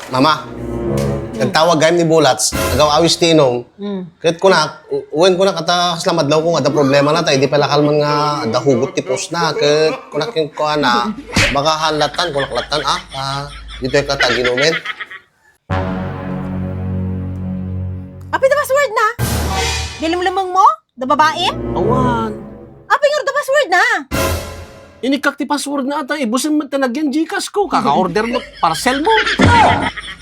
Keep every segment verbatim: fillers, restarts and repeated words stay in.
Mama, nagtawag gayam ni Bulats, agaw-awis ti inum. Mm. Ket kunak, u-, wen kunak, ata kasla madlawko nga adda problemana, ta idi pay la kalman nga adda hugot ti post na, ket kunak ken kuana, baka haan lattan, kunak lattan, ah, ah, ditoy ka ta aginumen. Apay da password na? Dilimlemeng mo? Da babae? Awan. Apay nga da password na? Inikkak ti password na ata, ibusen met ta nagyan Gcash ko, kaka-order mo, parcel mo.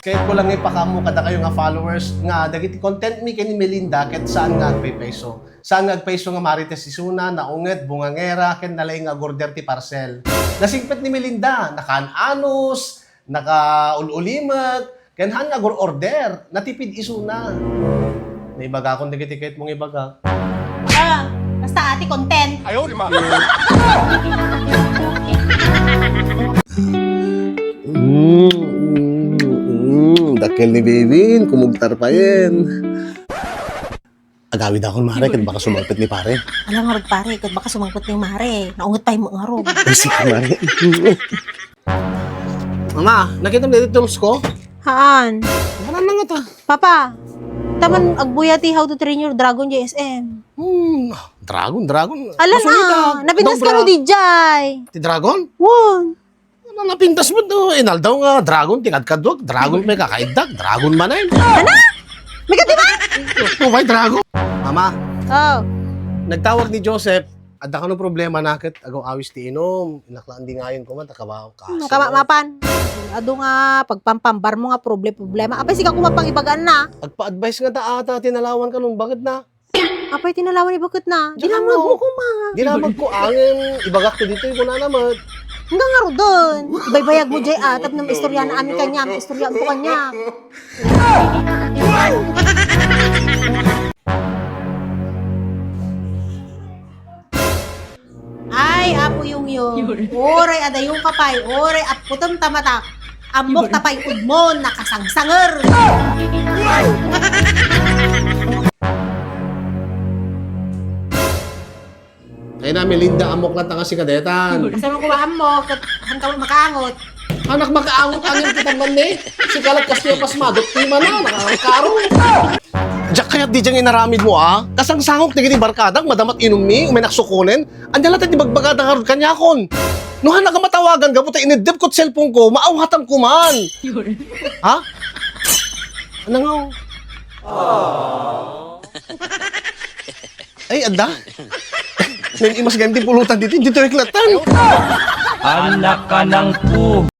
Kayatko lang nga ipakaammo kadakayo nga followers nga dagiti content mi ken ni Melinda ket saan nga agpaypayso. Saan nga agpayso nga marites isuna, naunget, bungangera, ken nalaing nga ag-order ti parcel. Nasingpet ni Melinda, nakaan-anos, nakaul-ulimek, ken haan nga agur-order, natipid isuna. Naibagakon dagiti kayatmo nga ibagak. Ah, basta ati content. Ayaw, di ma. Mm, mm, mm, dakkel ni Bebin, kumugtar payen. Agawidakon, mare, ket baka sumangpet ni pare. Ala ngarud, pare, ket baka sumangpet ni mare. Naunget pay met ngarud. Ay, sige, mare. Mama, nakitam daytoy tools ko? Haan. Ano na nga ta? Papa, taman agbuya ti How to Train Your Dragon, J S M. Hmm, dragon, dragon. Ala na, napintas ka no, D J. Ti dragon? Won. Ano, napintas mo to? Inaldaw nga dragon, ti kadkadwak, dragon pay kakaiddak, dragon manen. Ano? May katiman? Ito pay dragon. Mama. Oh. Nagtawag ni Joseph, adda kano problema na ket agaw-awis ti inum. Inaklaan di ngayon ko man, ta kabaw ka. Hmm, kama-, mapan. Adu nga, pagpampambar mo nga proble-, problema. Apay, sika ko mapangibagaan na. Agpa-advise nga ta ata, tinalawan ka nung bakit na. Apay, tinalawan ni bakit na. Dinamag mo kuma. Dinamag ko angin, ibagak ko dito, kunana met. Hanggang nga rudon. Ibaybayag mo, Jay, ah, tapno maistorya na amin kanya, maistorya ko kanya. Ay, Apo Yungyung, uray adayo ka pay, uray apputem ta matak, ammok ta pay udmon, nakasangsanger. Ay na, Melinda, ammok lang ta nga sika detan. Kasano ko ba ammok? Ket saan ka makaangot? Anak, makaangot angin kita man ni. Sika lang kas niya pasmadot, di man na, nakakaro. Diak kayat di diyang inaramid mo, ah? Kasangsangok ti gini barkadak, madamat inummi, umenak sukunen. Anya latta ti bagbagada ngarud kaniakon? No, haan a matawagan, gapu ta ineddep ko ti cellphone ko, maawhatan ko man. Ha? Ano nga? Ay, adda? Naimas gayam ti pulutan dito, dito yung latan. Anak ka ng pu-